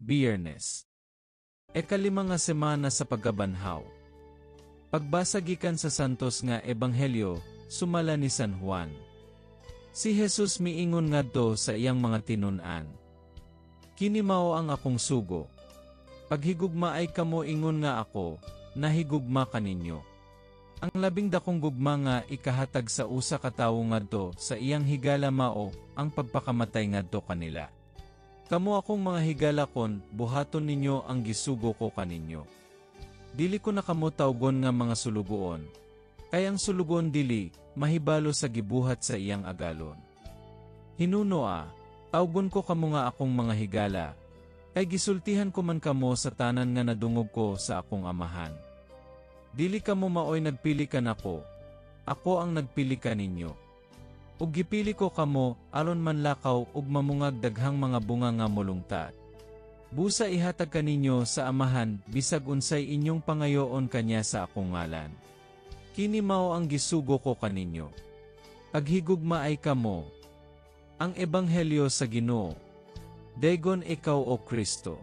Biyernes. Ekalima nga semana sa pagkabanhaw. Pagbasa gikan sa Santos nga Ebanghelyo, sumala ni San Juan. Si Jesus miingon ngadto sa iyang mga tinun-an: "Kini mao ang akong sugo. Paghigugmaay kamo ingon nga ako, nahigugma kaninyo. Ang labing dakong gugma nga ikahatag sa usa ka tawo ngadto sa iyang higala mao ang pagpakamatay ngadto kanila. Kamo akong mga higala kon buhaton ninyo ang gisugo ko kaninyo. Dili ko na kamo tawgon nga mga sulugoon, kay ang sulugoon dili mahibalo sa gibuhat sa iyang agalon. Hinunoa, tawgon ko kamo nga akong mga higala, kay gisultihan ko man kamo sa tanan nga nadungog ko sa akong Amahan. Dili kamo maoy nagpili kanako, ako ang nagpili kaninyo. Ug gipili ko kamo aron manlakaw ug mamungag daghang mga bunga nga molungtad. Busa ihatag kaninyo sa Amahan bisag unsay inyong pangayoon kaniya sa akong ngalan. Kini mao ang gisugo ko kaninyo. Paghigugmaay kamo." Ang Ebanghelyo sa Ginoo. Dayegon ikaw, O Kristo.